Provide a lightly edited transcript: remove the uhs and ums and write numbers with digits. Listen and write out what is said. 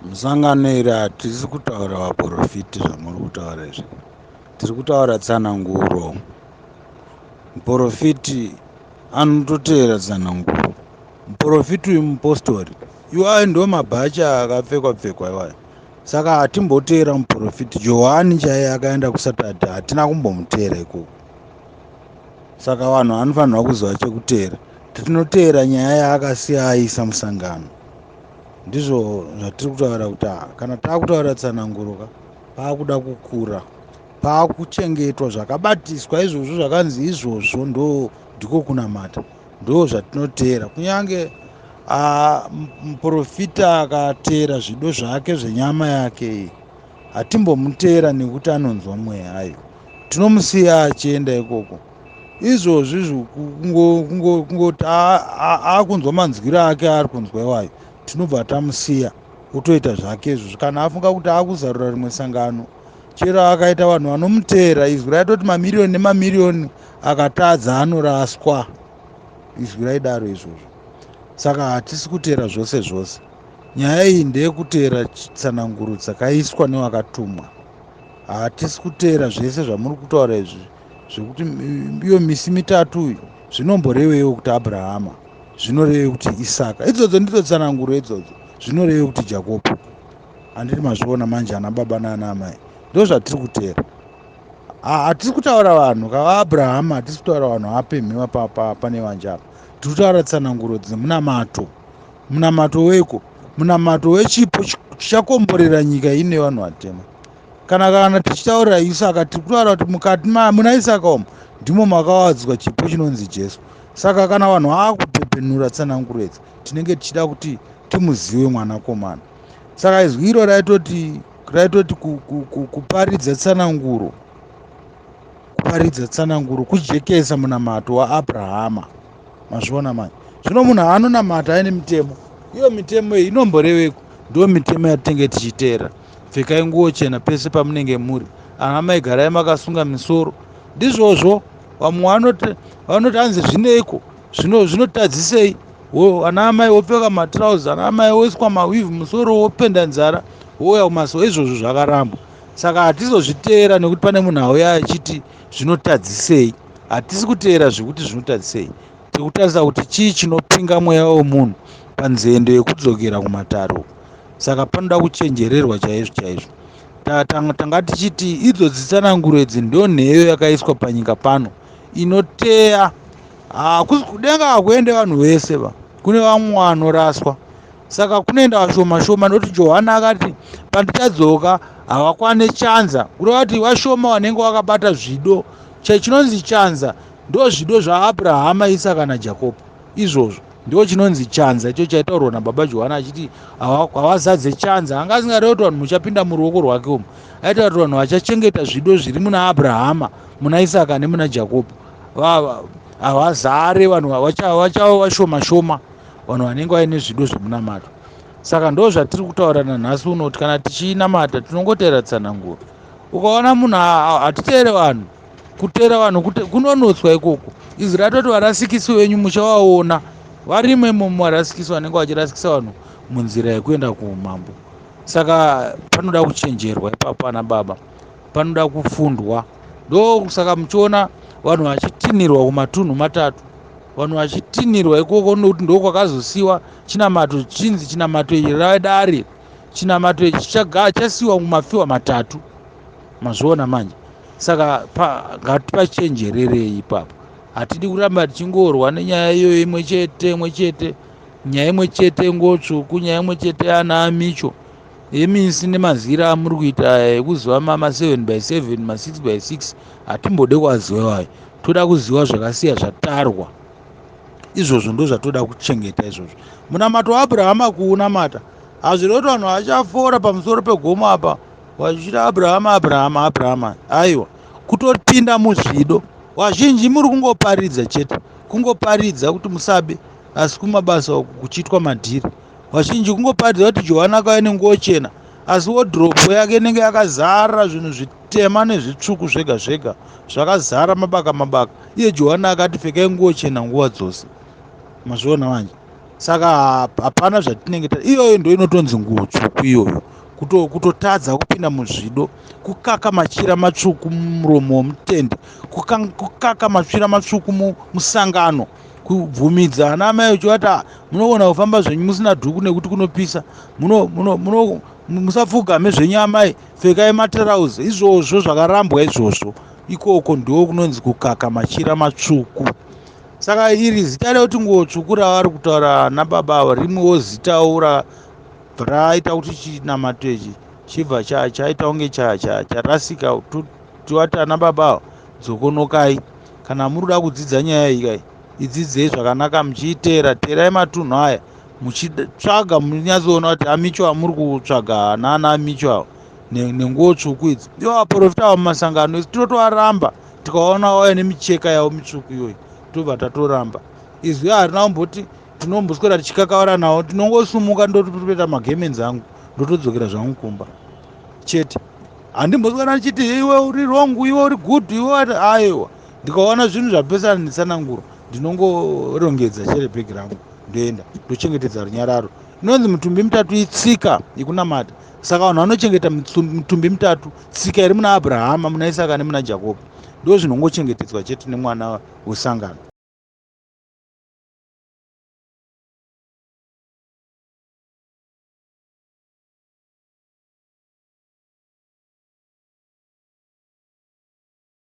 Musangano iri hatisi kutaura vaporofiti zvamuri kutaura izvi. Tiri kutaura tsananguro. Muporofiti anototeera tsananguro. Muporofiti uyu mupostori. Iwayo ndo mabhachi akapfekwa pfekwa iwayo. Saka hatimboteera muporofiti. Johani chaiye akaenda kuSaturday hatina kumbomuteera ikoko. Saka vanhu vanofanirwa kuziva chekuteera. Tinoteera nyaya yaakasiya aisa musangano. Ndizvo zvatiri kutaura kuti ah, kana taakutaura tsananguro ka paakuda kukura paakuchengetwa zvakabatiswa izvozvo zvakanzi izvozvo ndo ndiko kunamata ndo zvatinoteera kunyange ah, muprofita akateera zvido zvake zvenyama yake iyi hatimbomuteera nekuti anonzwa mweya ayo tinomusiya achienda ikoko izvozvi kungoti akunzwa manzwiro ake aari kunzwa iwayo tinobva tamusiya otoita zvake izvozvo kana afunga kuti akuzarura rimwe sangano chero akaita vanhu vanomuteera izwi raitoti mamiriyoni nemamiriyoni akatadza anoraswa izwi raidaro izvozvo saka hatisi kuteera zvose zvose nyaya iyi ndeyekuteera tsananguro dzakaiswa newakatumwa hatisi kuteera zvese zvamuri kutaura izvi zvekuti iyo misi mitatu uyu zvinomboreveiwo kuti abrahama zvinorevei kuti isaka idzodzo ndidzo tsananguro idzodzo zvinorevei kuti jakobho handiti mazviona manje ana baba naana amai ndo zvatiri kuteera hatisi kutaura vanhu kavaabrahama hatisi kutaura vanhu vapemhiwa pane vanje apa tiri kutaura tsananguro dzemunamato munamato weko munamato wechipo chichakomborera nyika ine vanhu vatema Kana kana tichitaurira Isaka tiri kutaura kuti mukati muna Isaka umu ndimo makawadzwa chipo chinonzi Jesu. Saka kana vanhu vaakubhebhenura tsananguro idzi tinenge tichida kuti timuzive mwanakomana. Saka izwi iro raitoti raitoti kuparidza tsananguro kuparidza tsananguro kujekesa munamato waAbrahama. Mazviona manje. Zvino munhu anonamata aine mitemo. Iyo mitemo iyi inomboreveko? Ndiyo mitemo yatinenge tichiteera. Pfekai nguo chena pese pamunenge muri. Ana mai garai makasunga misoro. Ndizvozvo vamwe vanoti vanoti hanzi zvineiko zvino zvinotadzisei ana amai wopfeka matrauzi ana amai woiswa mawivhi musoro wopenda nzara wouya kumasowe izvozvo zvakarambwa saka hatizozviteera nekuti pane munhu auya achiti zvinotadzisei hatisi kuteera zvekuti zvinotadzisei tiri kutarisa kuti chii chinopinga mweya wemunhu panzendo yekudzokera kumatare uku saka panoda kuchenjererwa chaizvo chaizvo tanga tichiti idzo dzitsananguro idzi ndo nheyo yakaiswa panyika pano inoteya hakusi kudenga hakuende vanhu vese va kune vamwe vanoraswa saka kunoenda vashoma shoma nokuti johani akati pandichadzoka havakwane chanza kureva kuti vashoma vanenge vakabata zvido chinonzi chanza ndo zvido zvaabrahama isaka najakobho izvozvo ndo chinonzi chanza icho chaitaurwa nababa johani achiti havazadze chanza anga asingareve kuti vanhu muchapinda muruoko rwake umu aitaura kuti vanhu vachachengeta zvido zviri muna abrahama muna isaka nemuna jakobho havazare vanhu vachava vashoma shoma vanhu vanenge vaine zvido zvemunamato saka ndo zvatiri kutaura nanhasi uno kuti kana tichinamata tinongoteera tsananguro ukaona munhu hatiteere vanhu kuteera vanhu kunonotswa ikoko izwi ratoti varasikisi venyu muchavaona varimo imomo varasikisi vanenge vachirasikisa vanhu munzira yekuenda kuumambo saka panoda kuchenjerwa ipapo ana baba panoda kufundwa ndosaka muchiona vanhu vachitinirwa kumatunhu matatu vanhu vachitinirwa ikoko nokuti ndokwakazosiwa chinamato chinzi chinamato ichi radare chinamato ichi chasiwa mumafiwa matatu mazviona manje saka ngatipachenjererei ipapo hatidi kuramba tichingorwa nenyaya iyoyo imwe chete imwe chete nyaya imwe chete ngotsvuku nyaya imwe chete yana amicho yemisi nemazira amuri kuita aya ekuziva ma 7 by 7 ma 6 by 6 hatimbode kuaziva iwayo toda kuziva zvakasiya zvatarwa izvozvo ndo zvatoda kuchengeta izvozvo munamato waabrahama kuunamata hazvirevi kuti vanhu vachafora pamusoro pegomo apa vachiti abrahama abrahama abrahama aiwa kutopinda muzvido vazhinji muri kungoparidza chete kungoparidza kuti musabe asi kumabasa uku kuchiitwa madhiri vazhinji kungoparidza kuti johani akauya nenguo chena asi wodhiropu yake inenge yakazara zvinhu zvitema nezvitsvuku zvega zvega zvakazara mabaka mabaka iye johani akati pfekai nguo chena nguva dzose mazviona manje. Saka hapana zvatinenge iyoyo ndo inotonzi nguo tsvuku iyoyo, kutotadza kupinda muzvido, kukaka machira matsvuku mumuromo womutende, kukaka machira matsvuku musangano, kubvumidza ana amai uchivati ah, munogona kufamba zvenyu musina dhuku nekuti kunopisa, musapfugame zvenyu amai, pfekai matirauzi. Izvozvo zvakarambwa izvozvo. Ikoko ndo kunonzi kukaka machira matsvuku. Saka iri zita rekuti nguo tsvuku ravari kutaura nababa avo, rimwewo zitawo raita kuti chinamato ichi chibva chaita kunge charasika. Tivati ana baba avo, dzokonokai. Kana muri kuda kudzidza nyaya iyi kai, idzidzei zvakanaka muchiiteera. Teerai matunhu aya muchitsvaga, munyatsoona kuti amicho amuri kutsvaga naana amicho avo nenguo tsvuku idzi, ivo vaprofita avo mumasangano isi tinotovaramba. Tikaona vauya nemicheka yavo mitsvuku iyoyi, tobva tatoramba. Izwi harina kumboti tinomboswera tichikakavara nawo. Tinongosumuka, ndotopeta magemenzi angu, ndotodzokera zvangu kumba chete. Handimboswera ndichiti iwe uri wrong, iwe uri good, iwe aiwa. Ndikaona zvinhu zvapesana netsananguro, ndinongorongedza chere bhegi rangu, ndoenda, ndochengetedza runyararo. Inonzi mitumbi mitatu itsika yekunamata. Saka vanhu vanochengeta mitumbi mitatu, tsika iri muna Abrahama, muna Isaka nemuna Jakobho, ndo zvinongochengetedzwa chete nemwana wesangano.